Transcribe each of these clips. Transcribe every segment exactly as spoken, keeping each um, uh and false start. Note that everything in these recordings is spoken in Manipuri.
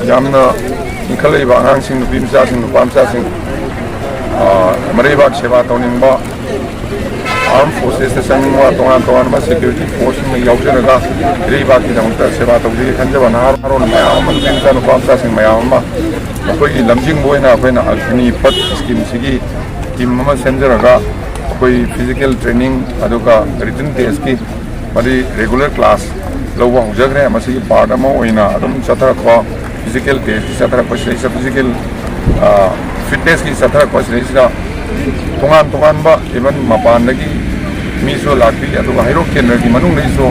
ꯌꯥꯝꯅ ꯏꯟꯈꯠꯂꯛꯏꯕ ꯑꯉꯥꯡꯁꯤꯡ, ꯅꯨꯄꯤ ꯃꯆꯥꯁꯤꯡ, ꯅꯨꯄꯥ ꯃꯆꯥꯁꯤꯡ, ꯑ, ꯃꯔꯩꯕꯥꯛ ꯁꯦꯕꯥ ꯇꯧꯅꯤꯡꯕ, ꯑꯥꯔꯝ ꯐꯣꯔꯁꯦꯁꯇ ꯆꯪꯅꯤꯡꯕ, ꯇꯣꯉꯥꯟ ꯇꯣꯉꯥꯟꯕ ꯁꯦꯀ꯭ꯌꯨꯔꯤꯇꯤ ꯐꯣꯔꯁꯁꯤꯡꯅ ꯌꯥꯎꯖꯔꯒ ꯏꯔꯩꯕꯥꯛꯀꯤꯗꯃꯛꯇ ꯁꯦꯕꯥ ꯇꯧꯖꯒꯦ ꯈꯟꯖꯕ ꯅꯍꯥꯔꯣꯜ ꯃꯌꯥꯝ ꯑꯃ, ꯅꯨꯄꯤ ꯃꯆꯥ, ꯅꯨꯄꯥ ꯃꯆꯥꯁꯤꯡ ꯃꯌꯥꯝ ꯑꯃ ꯃꯈꯣꯏꯒꯤ ꯂꯝꯖꯤꯡꯕ ꯑꯣꯏꯅ ꯑꯩꯈꯣꯏꯅ ꯑꯒꯅꯤꯄꯠ ꯁ꯭ꯀꯤꯝꯁꯤꯒꯤ ꯇꯤꯝ ꯑꯃ ꯁꯦꯝꯖꯔꯒ ꯑꯩꯈꯣꯏ ꯐꯤꯖꯤꯀꯦꯜ ꯇ꯭ꯔꯦꯅꯤꯡ ꯑꯗꯨꯒ ꯔꯤꯇꯟ ꯇꯦꯁꯀꯤ ꯃꯔꯤ ꯔꯤꯒꯨꯂꯔ ꯀ꯭ꯂꯥꯁ ꯂꯧꯕ ꯍꯧꯖꯈ꯭ꯔꯦ꯫ ꯃꯁꯤꯒꯤ ꯄꯥꯔꯠ ꯑꯃ ꯑꯣꯏꯅ ꯑꯗꯨꯝ ꯆꯠꯊꯔꯛꯄ, ꯐꯤꯖꯤꯀꯦꯜ ꯇꯦꯁꯀꯤ ꯆꯠꯊꯔꯛꯄ ꯁꯤꯗꯩꯁꯤꯗ, ꯐꯤꯖꯤꯀꯦꯜ, ꯑ, ꯐꯤꯠꯅꯦꯁꯀꯤ ꯆꯠꯊꯔꯛꯄ ꯁꯤꯗꯩꯁꯤꯗ ꯇꯣꯉꯥꯟ ꯇꯣꯉꯥꯟꯕ, ꯏꯚꯟ ꯃꯄꯥꯟꯗꯒꯤ ꯃꯤꯁꯨ ꯂꯥꯛꯄꯤ, ꯑꯗꯨꯒ ꯍꯩꯔꯣꯛ ꯀꯦꯟꯗ꯭ꯔꯒꯤ ꯃꯅꯨꯡꯗꯒꯤꯁꯨ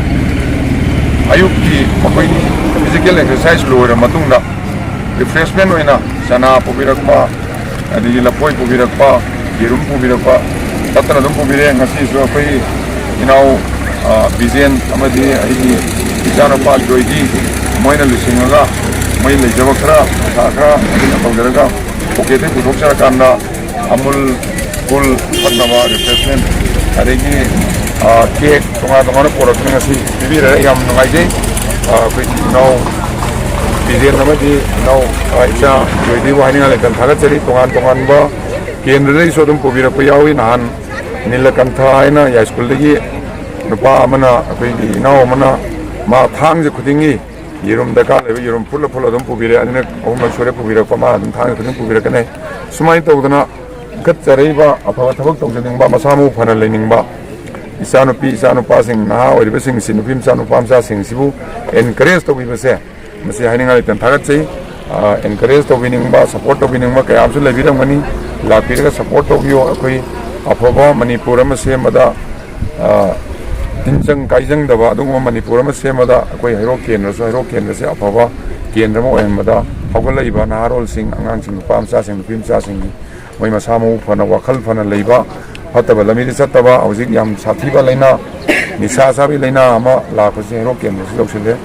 ꯑꯌꯨꯛꯀꯤ ꯃꯈꯣꯏꯒꯤ ꯐꯤꯖꯤꯀꯦꯜ ꯑꯦꯛꯁꯔꯁꯥꯏꯁ ꯂꯣꯏꯔ ꯃꯇꯨꯡꯗ ꯔꯤꯐ꯭ꯔꯦꯁꯃꯦꯟ ꯑꯣꯏꯅ ꯆꯅꯥ ꯄꯨꯕꯤꯔꯛꯄ, ꯑꯗꯒꯤ ꯂꯐꯣꯏ ꯄꯨꯕꯤꯔꯛꯄ, ꯌꯦꯔꯨꯝ ꯄꯨꯕꯤꯔꯛꯄ ꯇꯠꯇꯅ ꯑꯗꯨꯝ ꯄꯨꯕꯤꯔꯦ꯫ ꯉꯁꯤꯁꯨ ꯑꯩꯈꯣꯏ ꯏꯅꯥꯎ, ꯑ, ꯕꯤꯖꯦꯟ ꯑꯃꯗꯤ ꯑꯩꯒꯤ ꯏꯆꯥꯅꯨꯄꯥ ꯖꯣꯏꯒꯤ ꯃꯣꯏꯅ ꯂꯨꯆꯤꯡꯉꯒ ꯃꯣꯏ ꯂꯩꯖꯕ ꯈꯔ, ꯄꯩꯁꯥ ꯈꯔ ꯑꯗꯨꯅ ꯇꯧꯖꯔꯒ ꯄꯣꯀꯦꯠꯇꯒꯤ ꯄꯨꯊꯣꯛꯆꯔꯀꯥꯟꯗ ꯑꯃꯨꯜ ꯀꯨꯜ ꯊꯛꯅꯕ ꯔꯤꯐ꯭ꯔꯦꯁꯃꯦꯟ ꯑꯗꯒꯤ, ꯑ, ꯀꯦꯛ ꯇꯣꯉꯥꯟ ꯇꯣꯉꯥꯟꯅ ꯄꯨꯔꯛꯇꯨꯅ ꯉꯁꯤ ꯄꯤꯕꯤꯔꯦ꯫ ꯌꯥꯝ ꯅꯨꯡꯉꯥꯏꯖꯩ꯫ ꯑ, ꯑꯩꯈꯣꯏ ꯏꯅꯥꯎ ꯕꯤꯖꯦꯟ ꯑꯃꯗꯤ ꯏꯅꯥꯎ, ꯑ, ꯏꯆꯥ ꯖꯣꯏꯗꯤꯕꯨ ꯍꯥꯏꯅꯤꯡꯉꯥꯏ ꯂꯩꯇꯅ ꯊꯥꯒꯠꯆꯔꯤ꯫ ꯇꯣꯉꯥꯟ ꯇꯣꯉꯥꯟꯕ ꯀꯦꯟꯗ꯭ꯔꯗꯒꯤꯁꯨ ꯑꯗꯨꯝ ꯄꯨꯕꯤꯔꯛꯄ ꯌꯥꯎꯏ꯫ ꯅꯍꯥꯟ ꯅꯤꯂꯀꯟꯊ ꯍꯥꯏꯅ ꯌꯥꯏꯁ꯭ꯀꯨꯜꯗꯒꯤ ꯅꯨꯄꯥ ꯑꯃꯅ, ꯑꯩꯈꯣꯏꯒꯤ ꯏꯅꯥꯎ ꯑꯃꯅ, ꯃꯥ ꯊꯥꯡꯁꯦ ꯈꯨꯗꯤꯡꯒꯤ ꯌꯦꯔꯨꯝ ꯗꯔꯀꯥꯔ ꯂꯩꯕ ꯌꯦꯔꯨꯝ ꯐꯨꯠꯂ ꯐꯨꯠꯂ ꯑꯗꯨꯝ ꯄꯨꯕꯤꯔꯛꯑꯦ꯫ ꯑꯅꯤꯔꯛ ꯑꯍꯨꯝꯂꯛ ꯁꯨꯔꯦ ꯄꯨꯕꯤꯔꯛꯄ, ꯃꯥ ꯑꯗꯨꯝ ꯊꯥꯡꯁꯦ ꯈꯨꯗꯤꯡ ꯄꯨꯕꯤꯔꯛꯀꯅꯤ꯫ ꯁꯨꯃꯥꯏꯅ ꯇꯧꯗꯅ ꯏꯟꯈꯠꯆꯔꯛꯏꯕ ꯑꯐꯕ ꯊꯕꯛ ꯇꯧꯖꯅꯤꯡꯕ, ꯃꯁꯥ ꯃꯎ ꯐꯅ ꯂꯩꯅꯤꯡꯕ ꯏꯆꯥꯅꯨꯄꯤ, ꯏꯆꯥꯅꯨꯄꯥꯁꯤꯡ, ꯅꯍꯥ ꯑꯣꯏꯔꯤꯕꯁꯤꯡꯁꯤ, ꯅꯨꯄꯤ ꯃꯆꯥ, ꯅꯨꯄꯥ ꯃꯆꯥꯁꯤꯡꯁꯤꯕꯨ ꯑꯦꯟꯀꯔꯦꯖ ꯇꯧꯕꯤꯕꯁꯦ, ꯃꯁꯤ ꯍꯥꯏꯅꯤꯡꯉꯥꯏ ꯂꯩꯇꯅ ꯊꯥꯒꯠꯆꯩ꯫ ꯑ, ꯑꯦꯟꯀꯔꯦꯖ ꯇꯧꯕꯤꯅꯤꯡꯕ, ꯁꯄꯣꯔꯠ ꯇꯧꯕꯤꯅꯤꯡꯕ ꯀꯌꯥ ꯑꯃꯁꯨ ꯂꯩꯕꯤꯔꯝꯒꯅꯤ꯫ ꯂꯥꯛꯄꯤꯔꯒ ꯁꯄꯣꯔꯠ ꯇꯧꯕꯤꯌꯨ꯫ ꯑꯩꯈꯣꯏ ꯑꯐꯕ ꯃꯅꯤꯄꯨꯔ ꯑꯃ ꯁꯦꯝꯕꯗ, ꯑ, ꯇꯤꯟꯖꯪ ꯀꯥꯏꯖꯪꯗꯕ ꯑꯗꯨꯒꯨꯝꯕ ꯃꯅꯤꯄꯨꯔ ꯑꯃ ꯁꯦꯝꯕꯗ ꯑꯩꯈꯣꯏ ꯍꯩꯔꯣꯛ ꯀꯦꯟꯗ꯭ꯔꯁꯨ, ꯍꯩꯔꯣꯛ ꯀꯦꯟꯗ꯭ꯔꯁꯦ ꯑꯐꯕ ꯀꯦꯟꯗ꯭ꯔ ꯑꯃ ꯑꯣꯏꯍꯟꯕꯗ ꯍꯧꯒꯠꯂꯛꯏꯕ ꯅꯍꯥꯔꯣꯜꯁꯤꯡ, ꯑꯉꯥꯡꯁꯤꯡ, ꯅꯨꯄꯥ ꯃꯆꯥꯁꯤꯡ, ꯅꯨꯄꯤ ꯃꯆꯥꯁꯤꯡꯒꯤ ꯃꯣꯏ ꯃꯁꯥ ꯃꯎ ꯐꯅ, ꯋꯥꯈꯜ ꯐꯅ ꯂꯩꯕ, ꯐꯠꯇꯕ ꯂꯝꯕꯤꯗ ꯆꯠꯇꯕ, ꯍꯧꯖꯤꯛ ꯌꯥꯝ ꯁꯥꯊꯤꯕ ꯂꯥꯏꯅꯥ, ꯅꯤꯁꯥ ꯆꯥꯕꯒꯤ ꯂꯥꯏꯅꯥ ꯑꯃ ꯂꯥꯛꯄꯁꯦ ꯍꯩꯔꯣꯛ ꯀꯦꯟꯗ꯭ꯔꯁꯨ ꯌꯧꯁꯤꯜꯂꯦ꯫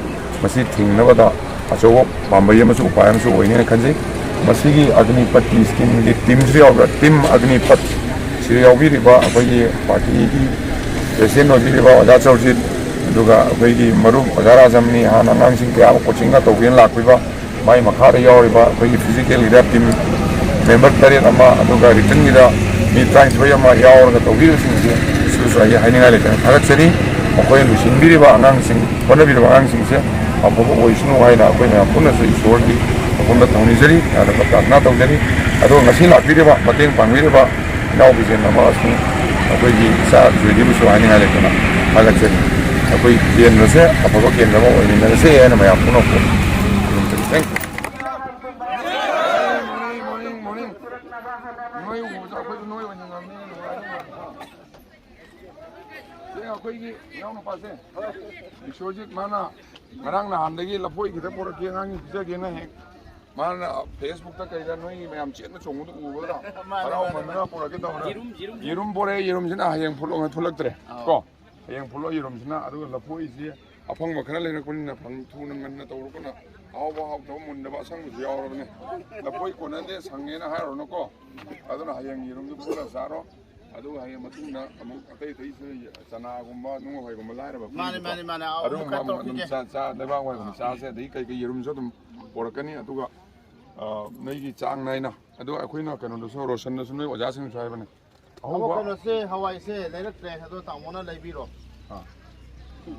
ꯃꯁꯤ ꯊꯤꯡꯅꯕꯗ ꯑꯆꯧꯕ ꯄꯥꯝꯕꯩ ꯑꯃꯁꯨ, ꯎꯄꯥꯏ ꯑꯃꯁꯨ ꯑꯣꯏꯅꯦꯅ ꯈꯟꯖꯩ꯫ ꯃꯁꯤꯒꯤ ꯑꯒꯅꯤꯄꯠꯀꯤ ꯁ꯭ꯀꯤꯝꯒꯤ ꯇꯤꯝꯁꯨ ꯌꯥꯎꯕ꯭ꯔꯥ? ꯇꯤꯝ ꯑꯒꯅꯤꯄꯠ ꯁꯤꯗ ꯌꯥꯎꯕꯤꯔꯤꯕ ꯑꯩꯈꯣꯏꯒꯤ ꯄꯥꯔꯇꯤꯒꯤ ꯄ꯭ꯔꯦꯁꯤꯗꯦꯟ ꯑꯣꯏꯕꯤꯔꯤꯕ ꯑꯣꯖꯥ ꯆꯧꯔꯖꯤꯠ, ꯑꯗꯨꯒ ꯑꯩꯈꯣꯏꯒꯤ ꯃꯔꯨꯞ ꯑꯣꯖꯥ ꯔꯥꯖꯝꯅꯤ, ꯍꯥꯟꯅ ꯑꯉꯥꯡꯁꯤꯡ ꯀꯌꯥ ꯑꯃ ꯀꯣꯆꯤꯡꯒ ꯇꯧꯒꯦꯅ ꯂꯥꯛꯄꯤꯕ, ꯃꯥꯏ ꯃꯈꯥꯗ ꯌꯥꯎꯔꯤꯕ ꯑꯩꯈꯣꯏꯒꯤ ꯐꯤꯖꯤꯀꯦꯜꯒꯤꯗ ꯇꯤꯝ ꯃꯦꯝꯕꯔ ꯇꯔꯦꯠ ꯑꯃ, ꯑꯗꯨꯒ ꯔꯤꯇꯟꯒꯤꯗ ꯃꯤ ꯇꯔꯥꯅꯤꯊꯣꯏ ꯑꯃ ꯌꯥꯎꯔꯒ ꯇꯧꯕꯤꯔꯤꯕꯁꯤꯡꯁꯦ ꯁꯤꯁꯨ ꯑꯩ ꯍꯥꯏꯅꯤꯡꯉꯥꯏ ꯂꯩꯇꯅ ꯊꯥꯒꯠꯆꯔꯤ꯫ ꯃꯈꯣꯏꯅ ꯂꯨꯆꯤꯡꯕꯤꯔꯤꯕ ꯑꯉꯥꯡꯁꯤꯡ, ꯍꯣꯠꯅꯕꯤꯔꯤꯕ ꯑꯉꯥꯡꯁꯤꯡꯁꯦ ꯑꯐꯕ ꯑꯣꯏꯁꯅꯨ ꯍꯥꯏꯅ ꯑꯩꯈꯣꯏ ꯃꯌꯥꯝ ꯄꯨꯟꯅꯁꯨ ꯏꯁꯣꯔꯒꯤ ꯃꯐꯝꯗ ꯊꯧꯅꯤꯖꯔꯤ, ꯌꯥꯝꯅ ꯄ꯭ꯔꯥꯔꯊꯅꯥ ꯇꯧꯖꯔꯤ꯫ ꯑꯗꯨꯒ ꯉꯁꯤ ꯂꯥꯛꯄꯤꯔꯤꯕ, ꯃꯇꯦꯡ ꯄꯥꯡꯕꯤꯔꯤꯕ ꯏꯅꯥꯎ ꯕꯤꯖꯦꯟ ꯑꯃꯁꯨꯡ ꯑꯩꯈꯣꯏꯒꯤ ꯏꯆꯥ ꯖꯣꯏꯗꯤꯕꯨꯁꯨ ꯍꯥꯏꯅꯤꯡꯉꯥꯏ ꯂꯩꯇꯅ ꯊꯥꯒꯠꯆꯔꯤ꯫ ꯑꯩꯈꯣꯏ ꯀꯦꯟꯗ꯭ꯔꯁꯦ ꯑꯐꯕ ꯀꯦꯟꯗ꯭ꯔ ꯑꯃ ꯑꯣꯏꯃꯤꯟꯅꯔꯁꯦ ꯍꯥꯏꯅ ꯃꯌꯥꯝ ꯄꯨꯝꯅꯃꯛꯄꯨ ꯈꯨꯔꯨꯝꯖꯔꯤ꯫ Thank you. ꯅꯣꯏ ꯎꯕꯁꯦ ꯑꯩꯈꯣꯏꯁꯨ ꯅꯣꯏ ꯑꯣꯏꯅ ꯉꯝꯃꯤ꯫ ꯁꯤ ꯑꯩꯈꯣꯏꯒꯤ ꯏꯅꯥꯎꯅꯨꯄꯥꯁꯦ, ꯕꯤꯁ꯭ꯋꯖꯤꯠ, ꯃꯥꯅ ꯉꯔꯥꯡ ꯅꯍꯥꯟꯗꯒꯤ ꯂꯐꯣꯏ ꯈꯤꯇ ꯄꯣꯔꯛꯀꯦ, ꯑꯉꯥꯡꯒꯤ ꯄꯤꯖꯒꯦꯅ ꯍꯦꯛ, ꯃꯥꯅ Facebookꯇ ꯀꯩꯗ ꯅꯣꯏ ꯃꯌꯥꯝ ꯆꯦꯟꯕ ꯆꯣꯡꯕꯗ ꯎꯕꯗ ꯃꯥꯅꯦ, ꯍꯔꯥꯎꯃꯟꯗꯅ ꯃꯥꯅꯦ꯫ ꯄꯣꯔꯛꯀꯦ ꯇꯧꯕꯅꯦ꯫ ꯌꯦꯔꯨꯝ, ꯌꯦꯔꯨꯝ, ꯌꯦꯔꯨꯝ ꯄꯣꯔꯛꯑꯦ, ꯌꯦꯔꯨꯝꯁꯤꯅ ꯍꯌꯦꯡ ꯐꯨꯠꯂꯣ, ꯐꯨꯠꯂꯛꯇ꯭ꯔꯦ꯫ ꯑꯥꯎ꯫ ꯀꯣ? ꯍꯌꯦꯡ ꯐꯨꯠꯂꯣ ꯌꯦꯔꯨꯝꯁꯤꯅ, ꯑꯗꯨꯒ ꯂꯐꯣꯏꯁꯤ ꯑꯐꯪꯕ ꯈꯔ ꯂꯩꯔꯛꯄꯅꯤꯅ ꯐꯪ-, ꯊꯨꯅ ꯉꯟꯅ ꯇꯧꯔꯨꯀꯣꯅ ꯑꯍꯥꯎꯕ ꯍꯥꯎꯇꯕ ꯃꯨꯟꯗꯕ ꯑꯁꯪꯕꯁꯨ ꯌꯥꯎꯔꯕꯅꯦ꯫ ꯂꯐꯣꯏ ꯀꯣꯟꯅꯗꯦ, ꯁꯪꯉꯦꯅ ꯍꯥꯏꯔꯨꯔꯅꯨꯀꯣ꯫ ꯑꯗꯨꯅ ꯍꯌꯦꯡ ꯌꯦꯔꯨꯝꯗꯨ ꯐꯨꯠꯂ ꯆꯥꯔꯣ꯫ ꯑꯗꯨꯒ ꯍꯌꯦꯡ ꯃꯇꯨꯡꯗ ꯑꯃꯨꯛ ꯑꯇꯩ ꯑꯇꯩꯁꯨ ꯆꯅꯥꯒꯨꯝꯕ, ꯅꯨꯡ ꯍꯋꯥꯏꯒꯨꯝꯕ ꯂꯥꯏꯔꯕ ꯃꯥꯅꯦ, ꯑꯩꯈꯣꯏꯒꯤꯗꯤꯀꯣ꯫ ꯃꯥꯅꯦ, ꯃꯥꯅꯦ꯫ ꯑꯍꯥꯎꯕ ꯑꯗꯨꯒꯨꯝꯕ ꯈꯔ ꯑꯃꯨꯛ ꯑꯗꯨꯝ ꯇꯧꯔꯛꯄꯤꯒꯦ꯫ ꯆꯥ, ꯆꯥ, ꯂꯩꯕꯥꯛ ꯍꯋꯥꯏꯒꯨꯝꯕ ꯆꯥꯁꯦ꯫ ꯑꯗꯒꯤ ꯀꯩꯀꯩ ꯌꯦꯔꯨꯝꯁꯨ ꯑꯗꯨꯝ ꯄꯣꯔꯛꯀꯅꯤ꯫ ꯑꯗꯨꯒ, ꯑ, ꯅꯣꯏꯒꯤ ꯆꯥꯡ ꯅꯥꯏꯅ, ꯑꯗꯨꯒ ꯑꯩꯈꯣꯏꯅ ꯀꯩꯅꯣꯗꯁꯨ, ꯔꯣꯁꯟꯗꯁꯨ ꯅꯣꯏ ꯑꯣꯖꯥꯁꯤꯡꯅꯁꯨ ꯍꯥꯏꯕꯅꯦ꯫ ꯑꯍꯧꯕ ꯑꯍꯧꯕ ꯀꯩꯅꯣꯁꯦ ꯍꯋꯥꯏꯁꯦ ꯂꯩꯔꯛꯇ꯭ꯔꯦ, ꯑꯗꯣ ꯇꯥꯃꯣꯅ ꯂꯩꯕꯤꯔꯣ꯫ ꯑꯥ꯫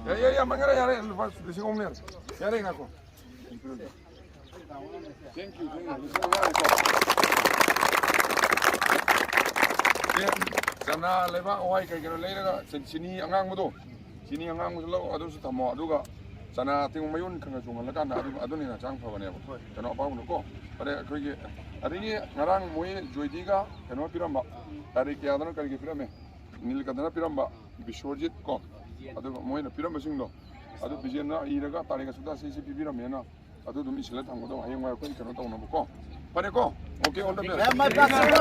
ꯌꯥꯔꯦ, ꯌꯥꯔꯦ, ꯌꯥꯝꯃꯟꯈꯔꯦ, ꯌꯥꯔꯦ, ꯂꯨꯄꯥ ꯂꯤꯁꯤꯡ ꯑꯍꯨꯝ ꯌꯥꯔꯦ꯫ ꯌꯥꯔꯦ, ꯉꯥꯏꯈꯣ꯫ Thank you, thank you. ꯂꯤꯁꯤꯡ ꯃꯉꯥ ꯉꯥꯏꯈꯣ꯫ ꯑꯦ, ꯆꯅꯥ, ꯂꯩꯕꯥꯛ, ꯍꯋꯥꯏ ꯀꯩ ꯀꯩꯅꯣ ꯂꯩꯔꯒ, ꯆꯤ-, ꯆꯤꯅꯤ ꯑꯉꯥꯡꯕꯗꯣ, ꯆꯤꯅꯤ ꯑꯉꯥꯡꯕꯁꯨ ꯂꯧ, ꯑꯗꯨꯁꯨ ꯊꯝꯃꯣ꯫ ꯑꯗꯨꯒ ꯆꯅꯥ ꯑꯇꯤꯡꯕ ꯃꯌꯣꯟ ꯈꯔ ꯈꯔ ꯆꯣꯡꯍꯜꯂꯀꯥꯟꯗ ꯑꯗꯨ, ꯑꯗꯨꯅ ꯍꯦꯟꯅ ꯍꯛꯆꯥꯡ ꯐꯕꯅꯦꯕ꯫ ꯍꯣꯏ꯫ ꯀꯩꯅꯣ ꯑꯄꯥꯝꯕꯗꯣ ꯀꯣ꯫ ꯑꯗꯩ ꯑꯩꯈꯣꯏꯒꯤ, ꯑꯗꯒꯤ ꯉꯔꯥꯡ ꯃꯣꯏ ꯖꯣꯏꯗꯤꯒ ꯀꯩꯅꯣ ꯄꯤꯔꯝꯕ, ꯇꯥꯔꯤꯛ ꯀꯌꯥꯗꯅꯣ ꯀꯔꯤꯒꯤ ꯄꯤꯔꯝꯃꯦ? ꯅꯤꯜꯀꯟꯗꯅ ꯄꯤꯔꯝꯕ, ꯕꯤꯁ꯭ꯋꯖꯤꯠ ꯀꯣ꯫ ꯑꯗꯨꯒ ꯃꯣꯏꯅ ꯄꯤꯔꯝꯕꯁꯤꯡꯗꯣ, ꯑꯗꯨ ꯕꯤꯖꯦꯟꯅ ꯏꯔꯒ ꯇꯥꯔꯤꯛ ꯑꯁꯨꯛꯇ ꯁꯤ, ꯁꯤ ꯄꯤꯕꯤꯔꯝꯃꯦꯅ ꯑꯗꯨ ꯑꯗꯨꯝ ꯏꯁꯤꯜꯂ ꯊꯝꯒꯗꯧꯕ, ꯍꯌꯦꯡꯋꯥꯏ ꯑꯩꯈꯣꯏ ꯀꯩꯅꯣ ꯇꯧꯅꯕꯀꯣ꯫ ꯐꯔꯦꯀꯣ? Okay, all the best. ꯌꯥꯝ ꯃꯥꯏ ꯄꯥꯛꯆꯔꯦ꯫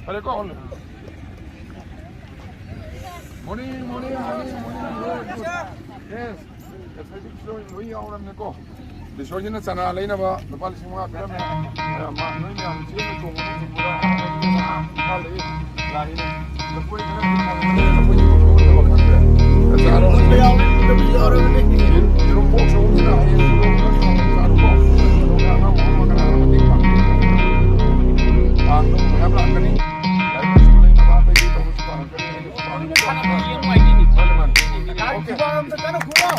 ꯐꯔꯦꯀꯣ? All the best. Morning, morning, morning, morning. Yes. Athletics ꯂꯣꯏ, ꯂꯣꯏ ꯌꯥꯎꯔꯝꯅꯦꯀꯣ꯫ ꯕꯤꯁꯣꯏꯁꯤꯅ ꯆꯅꯥ ꯂꯩꯅꯕ ꯂꯨꯄꯥ ꯂꯤꯁꯤꯡ ꯃꯉꯥ ꯄꯤꯔꯝꯃꯦ꯫ ꯑ, ꯃꯥ, ꯅꯣꯏ ꯃꯌꯥꯝ ꯆꯦꯟꯕ ꯆꯣꯡꯕꯗ ꯆꯨꯝꯕ꯭ꯔꯥ? ꯏꯝꯐꯥꯜꯗꯒꯤ ꯂꯥꯛꯏꯅꯦ꯫ ꯂꯐꯣꯏ ꯈꯔ ꯐꯪꯕꯅꯦ, ꯂꯐꯣꯏ ꯃꯨꯟꯕ ꯈꯪꯗ꯭ꯔꯦ꯫ ꯆꯥꯔꯣ꯫ ꯃꯨꯟꯕ ꯌꯥꯎꯔꯦ, ꯃꯨꯟꯗꯕꯁꯨ ꯌꯥꯎꯔꯕꯅꯦ꯫ ꯌꯦꯔꯨꯝ ꯄꯣꯛ ꯁꯣꯛꯑꯝꯁꯤꯅ ꯍꯌꯦꯡ ꯆꯥꯔꯨꯀꯣ꯫ ꯑꯗꯨꯒ ꯑꯉꯥꯡ ꯑꯃ ꯀꯅꯥꯅ ꯃꯇꯦꯡ ꯄꯥꯡꯕꯤꯌꯨ? ꯇꯥꯡꯗꯣ ꯃꯌꯥꯝ ꯂꯥꯛꯀꯅꯤ꯫ ꯂꯥꯏꯔꯤꯛ ꯂꯥꯏꯁꯨ ꯂꯩꯅꯕ ꯑꯇꯩ ꯑꯇꯩ ꯇꯧꯕꯁꯨ ꯄꯥꯡꯉꯛꯀꯅꯤ꯫ ꯃꯥꯅꯦ, ꯃꯥꯅꯦ꯫ ꯃꯥꯅꯦ, ꯃꯥꯅꯦ꯫ ꯈꯨꯕꯥꯛ ꯑꯝꯇ ꯀꯟꯅ Khuro.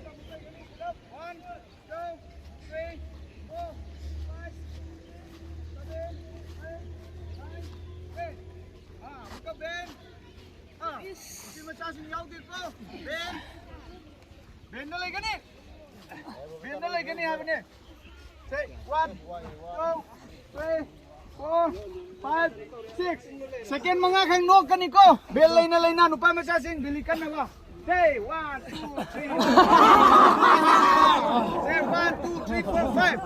One, two, three, four, five, six, seven, eight, nine, ten. ꯑꯥ, ꯑꯃꯨꯛꯀ ꯕꯦꯟ꯫ ꯑꯥ, ꯅꯨꯄꯤ ꯃꯆꯥꯁꯤꯡ ꯌꯥꯎꯗꯦꯀꯣ꯫ ꯕꯦꯟ꯫ ꯕꯦꯟꯗ ꯂꯩꯒꯅꯤ꯫ ꯕꯦꯟꯗ ꯂꯩꯒꯅꯤ ꯍꯥꯏꯕꯅꯦ꯫ Say, one, two, three, four, five, six. Second ꯃꯉꯥ ꯈꯛ ꯅꯣꯛꯀꯅꯤꯀꯣ꯫ ꯕꯦꯜ ꯂꯩꯅ ꯂꯩꯅ ꯅꯨꯄꯥ ꯃꯆꯥꯁꯤꯡ valley ꯀꯟꯅꯕ꯫ Say, one, two, three, four, five. Say, one, two, three, four, five.